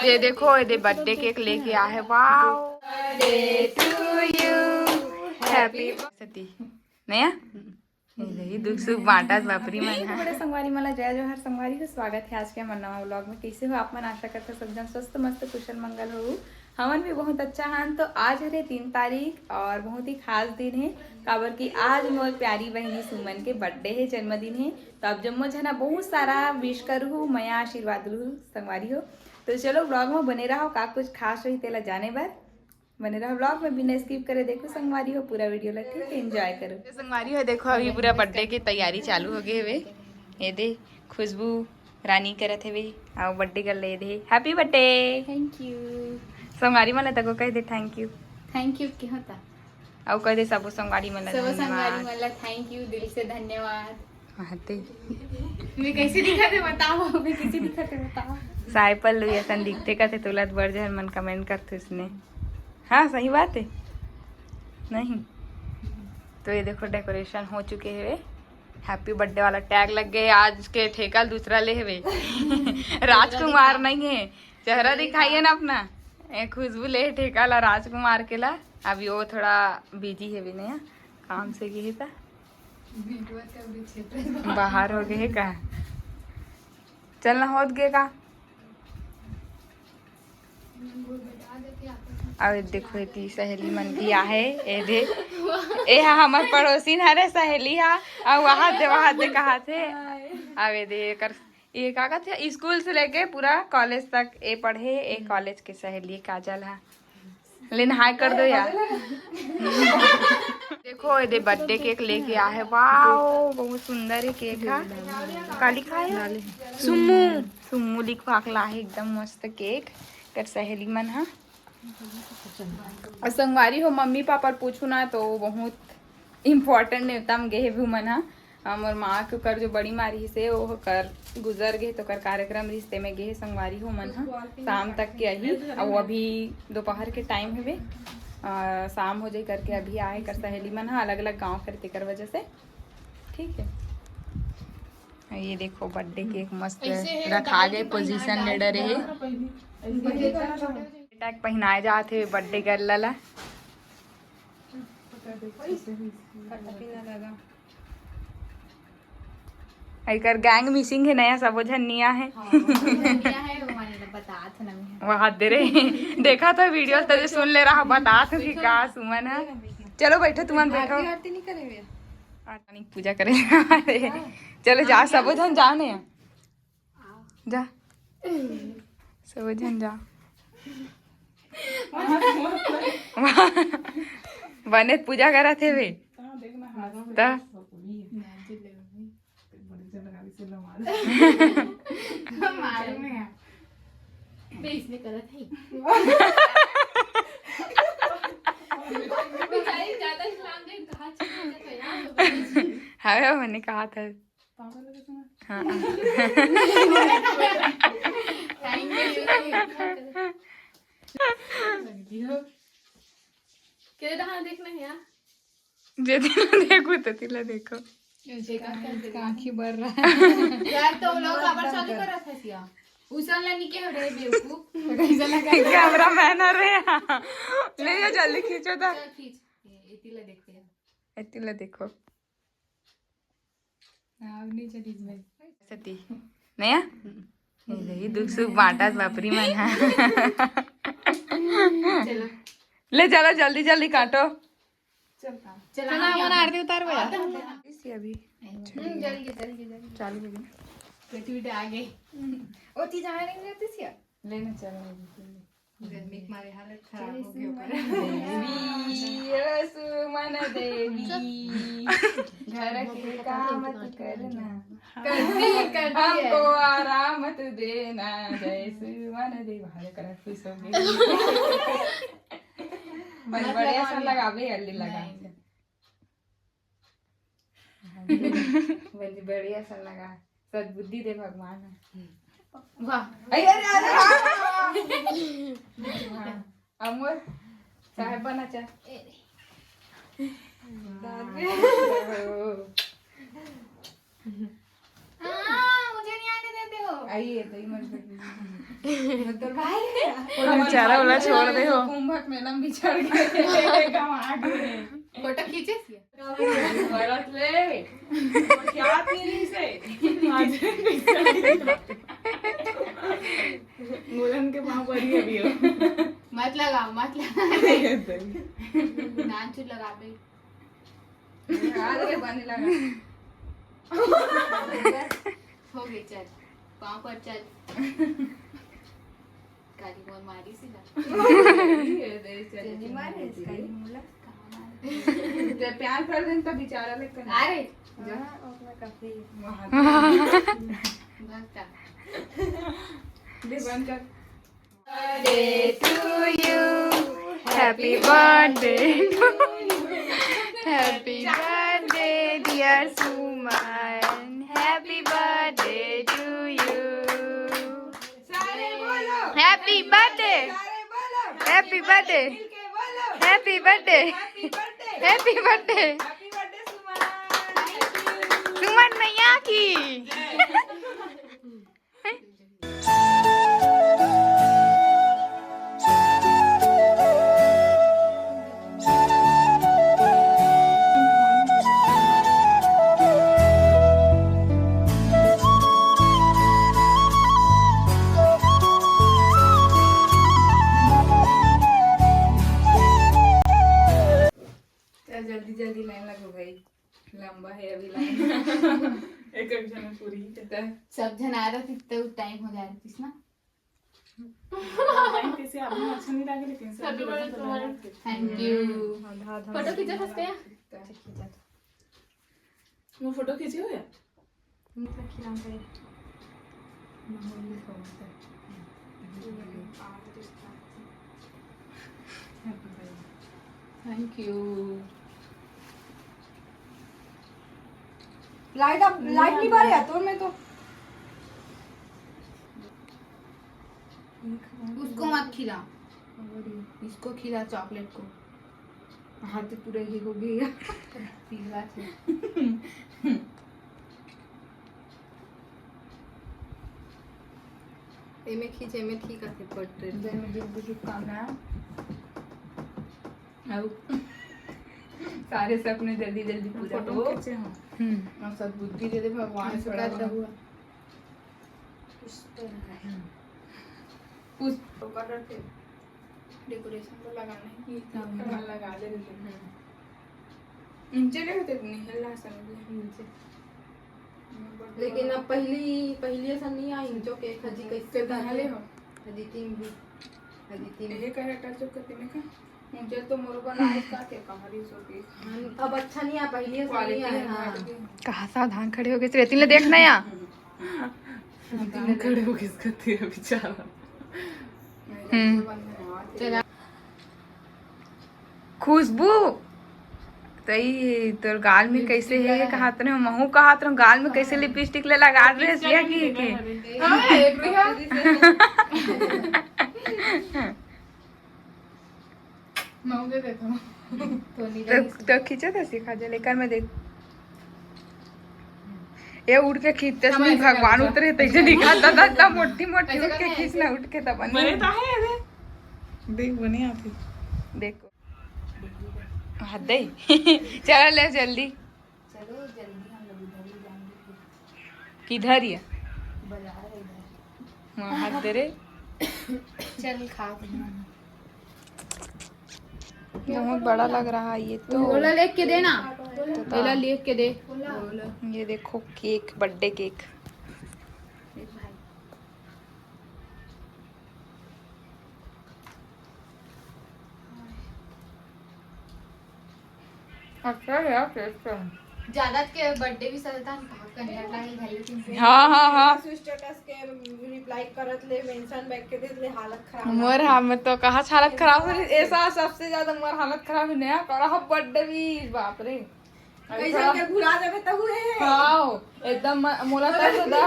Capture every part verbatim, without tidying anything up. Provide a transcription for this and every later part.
ये देखो, ये दे बर्थडे केक लेके आ है। Wow, birthday to you, happy सती नया। ये दुख सुख बांटत बापरी मन। एक बड़े संगवारी मन ला जय जोहार। संगवारी हो, स्वागत है आज के हमर नवा व्लॉग में। कैसे हो आप मन? आशा करता सब जन स्वस्थ मस्त कुशल मंगल हो। हमन भी बहुत अच्छा हन। तो आज हरे तीन तारीख और बहुत ही खास दिन है, काबर कि आज मोर प्यारी बहिनी सुमन के बर्थडे है, जन्मदिन है। तो आप जम्मो झना बहुत सारा विश करू, मया आशीर्वाद लू संगवारी हो। तो चलो व्लॉग में बने रहो, का कुछ खास होही तेला जाने बर बने रहो व्लॉग में, बिना स्किप करे देखो संगवारी हो पूरा वीडियो ला, ठीक है? एंजॉय करो। संगवारी हो देखो, अभी पूरा बर्थडे की तैयारी चालू हो गए हवे। ये दे खुशबू रानी करत हवे, आओ बर्थडे कर ले दे, हैप्पी बर्थडे। Thank you। संगवारी मन तको कह दे थैंक यू। Thank you के होता? अउ कह दे सबो संगवारी मन ला सबो संगवारी धन्यवाद। मन ला थैंक यू, दिल से धन्यवाद। हाँ ते। मैं कैसे दिखा थे बताओ, मैं कैसे दिखा थे बताओ। साय पल्लू असन दिखते कथे तोला तो बड़ जहर मन कमेंट करथे उसने। हाँ सही बात है। नहीं तो ये देखो डेकोरेशन हो चुके हवे। हैप्पी बर्थडे वाला टैग लग गए। आज के ठेका ल दूसरा ले हवे। राजकुमार नहीं है, चेहरा दिखाइए ना अपना। ए, खुशबू ले ठेका ला राजकुमार के ला। अभी वो थोड़ा बिजी है भी नहीं, काम से गए था। बाहर हो गए का? चलना होत गए का? अउ देखो एती सहेली मन भी आहे। ए दे, ए हा हमर पड़ोसिन हरे सहेली हा। अउ वहां दे, वहां दे कहा थे। अउ ए दे एकर, ये का कहते हैं, स्कूल से लेके पूरा कॉलेज तक ए पढ़े, ए कॉलेज के सहेली काजल हा। लेन हाय कर दो यार। देखो ए दे बर्थडे केक लेके आ है। वाओ बहुत सुंदर है केक हा। का लिखा है? सुम्मू। सुम्मू लिखवा के ला है एकदम मस्त केक। कर सहेली मन हा। अउ संगवारी हो मम्मी पापा ल पूछू ना तो बहुत इम्पोर्टेंट नेवता म गे हे भी मन हा। अउ मोर माँ के ओकर जो बड़ी माँ रिहिस हे ओकर गुजर गे, तो ओकर कार्यक्रम रिहिस तेमे गे हे संगवारी हो मन हा। शाम तक के आही, अउ अभी दोपहर के टाइम हवे, अ, शाम हो जाही करके अभी आए कर सहेली मन हा अलग अलग गाँव कर तेकर वजह से। ठीक है, ये देखो बर्थडे केक मस्त ऐसे है, रखा दाल गे, के पोजीशन ले डरे हे। टैग पहनाए जात हे बर्थडे गर्ल ला। एकर गैंग मिसिंग हे, नया सबो झन निया हे। हाँ, वो झन निया हे, वो माने ला बतात हे ना मैं। वहाँ दे रे। देखा तो वीडियो तभी सुन ले रहा, बतात हूँ कि का सुमन है। चलो बैठो, तुमन बैठो। आरती, आरती नहीं करेंगे। आरती पूजा करे। चलो जा, सबो झन जाओ ने। जा। सबो झन जा। बने पूजा करत हे बे। त मालूम है। बे, इसने गलत है। बेचारी ज्यादा इस्लाम देख कहाँ चली गई, तो यहाँ पे बोले। हाँ, मैंने कहा था। पागल है कितना? हाँ। Thank you। के रहा देखना है यार। जे तिला देखो तो तिला देखो। आँखी बर रहा है। यार, तो लोग काबर चालू करत हस या? उसन ला निके हो रे बेवकूफ। कैमरा मैन हो रे। ले जा जल्दी खींचो तो। चल खींच। ये, ये तिला देखते हैं। ए तिला देखो। अब नहीं चली भाई। सती। नया? ये दुख सुख बांटत बापरी मन हा। चलो। ले चलो, जल्दी जल्दी काटो। चल काम। चला, चला, हमारा आरती उतार भैया। इसी अभी। हम्म, जल्दी, जल्दी, जल्दी। चालू हो गई। बेटी, बेटी आ गई। ओ, ती जहाँ नहीं रहती थी यार। लेने चलो अभी। गर्मी के मारे हालत खराब हो गई ओकर। देवी, ओ सुमन देवी, घर के काम तू करना। करती है, करती है। हमको आराम तू देना, जय सुमन देवी। भाले करा, खुश हो गई। बन बढ़िया सा लगावे, अल्ली लगा। नहीं। बन बढ़िया सा लगा। सद्बुद्धि दे भगवान। वाह। अरे, अरे, अरे, वाह। वाह। अमर, चाय बना, चाय। दादी। मुझे नहीं आने देते हो। आइए, तो ही मन कर। मतलब भाई, बेचारा वाला छोड़ दे हो। कुंभक मेला में बिछड़ गए। फोटो खींचे। बरत ले। क्या तेरी से? मुलन के पाँव पर ही अभी हो। मत लगाओ, मत लगाओ। नान चुप लगा पे। लगा दे, बने लगा। हो गई, चल। पाँव पर चल। काली मोर मारी सी ना। ये दे, चल, चल, नहीं मारे, इसका नहीं बोला। कहाँ मारे? जब प्यार कर दें, तब बेचारा लेकर। अरे। जा। हाँ, अपना काफी। वहाँ। बस का। दे, बंद कर। Birthday to you. Happy birthday to you. Happy birthday, dear Suman. Happy birthday to you. सारे बोलो। Happy birthday. सारे बोलो। Happy birthday. मिलके बोलो। Happy birthday. Happy birthday. Happy birthday. Happy birthday, Suman. Thank you। सुमन मैया की। जय। चल, जल्दी जल्दी लाइन लगो भाई। लंबा है अभी लाइन। एक एक जन पूरी ही करता है। सब जन आ रहा थी तो टाइम हो जा रही थी ना। टाइम कैसे आपने अच्छा नहीं लगे, लेकिन सब Happy birthday to you। Thank you। हम्म, आधा, आधा फोटो खींचा सकते हैं? वो फोटो खींचे हो यार? मतलब खिलाऊं भाई। माहौल भी समझता है। Thank you। लाइट अब, लाइट नहीं बारे यार, तोर में तो। उसको मत खिला, इसको खिला, चॉकलेट को। हाथ पूरा ये हो गया। पिघला थे। एमे खींच, एमे ठीक आथे, portrait। जय में जुग जुग कामना। अउ सारे सपने जल्दी जल्दी पूरा फोटो हो। खींचे हो। हम्म। और सद्बुद्धि दे दे भगवान, ऐसे थोड़ा कर बहुत। रहुआ। कुछ तो है। हम्म। कुछ तो कर रखे। Decoration तो लगाना ही था। हाँ। लगा ले लेकिन। हम्म। नीचे ले होते नहीं, हिला समझ ले। नीचे। लेकिन अब पहली, पहली ऐसा नहीं आई, जो केक हजी कैसे तो यहाँ ले हो। हजी तीन भी, हजी तीन। यही कहे अटैच करते में का? मुझे तो मोर बनाए का के कहानी सो के। हाँ, अब अच्छा नहीं आ, पहली ऐसा नहीं quality आया। है, हाँ। हट गई। कहाँ सावधान खड़े हो गए? रेती ले देखना या। सावधान खड़े हो गए, इसका तेरा बेचारा। हम्म। चला। खुशबू, तई तोर गाल में कैसे है? कहात रहे, महू कहात रहे, गाल में कैसे लिपस्टिक ले लगा रहे, सिया की के? हाँ, एक भी है। महू के देखो। तो नहीं तो, लगी। तो खींचा था, सिखा जा, लेकर मैं देख। ये उठ के खींचते समय समय ऐसे भगवान करना। उतरे, तैसे दिखा, दादा, दादा, मोटी, मोटी ऐसे उठ के करना है, खींचना, ऐसे। उठ के तब बने। बने तो है, अरे। देख, बने आती। देखो। हाथ दे। चलो, ले जल्दी। चलो, जल्दी हम लोग उधर ही जाएंगे फिर। किधर ये? बाजार है इधर। हाँ, हाथ दे रे। चल, खा। बहुत बड़ा लग रहा है ये तो। ओला लिख के दे ना। तो ओला लिख के दे। ये देखो केक, बर्थडे केक। अच्छा है यार, टेस्ट है। ज्यादा के बर्थडे भी चलता है, कहाँ कंजर लागे घर लेकिन। हाँ, हाँ, हाँ। स्टेटस के रिप्लाई करत ले, मेंशन बैक के देत ले, हालत खराब। मोर, हाँ, मैं तो कहाँ हालत खराब हो रही, ऐसा सबसे ज्यादा मोर हालत खराब है नया, पर हम बर्थडे भी, बाप रे। कैसे के भुला देबे त हुए है। हाँ, एकदम म-, मोला तो दा।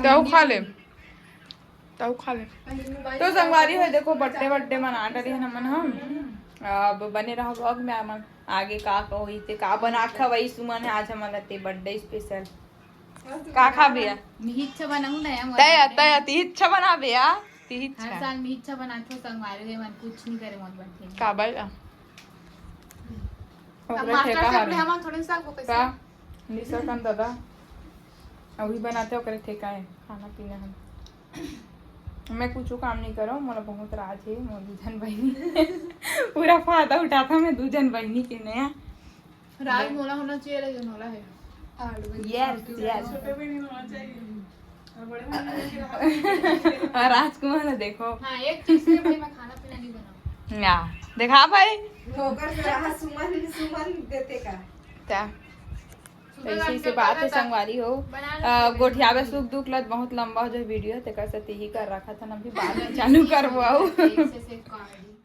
तऊ खा ले, तऊ खा ले। तो संगवारी हो, देखो, बर्थडे, बर्थडे मना डरे हन हमन, हम अब बने रहो vlog में, हमन आगे का का होही ते का बना खवाई सुमन है आज हमन ला ते birthday special। का खाबे? मिहिच्छ बनाहूं ना यार, मजा तय, आथे। तय, तिहिच्छ बनाबे या? हर तिहिच्छ। साल मिहिच्छ बनाथो, संगवारी हो, मन कुछ नहीं करे, मन बैठे। काबर? अब ओकरे master ठेका chef हवे। ले हमन थोड़े सा को कैसे? का? निशा कन दादा। अभी बनाते ओकरे ठेका है, खाना पीना हम। मैं कुछ काम नहीं करो, मोला बहुत राज है, मोर दू जन बहिनी। पूरा फायदा उठाता मैं दू जन बहिनी के नया। राज मोला होना चाहिए, लेकिन मोला है। Yes, yes। छोटे बहिनी होना चाहिए। और बड़े बहिनी के राज। और राजकुमार ला देखो। हाँ, एक चीज से भाई मैं खाना पीना नहीं बनाऊँ। ना, देखा भाई। नौकर से रहा सुमन, सुमन देते का। क्या? सुबह ऐसी रात से का बात है, पता था। संगवारी हो। बना लो अ, सुबह। गोठियावे सुख दुख लत बहुत लंबा हो जाए video, तेकर से तिही कर रखा था ना, अभी बाद में चालू करवाओ। ऐसे से comedy।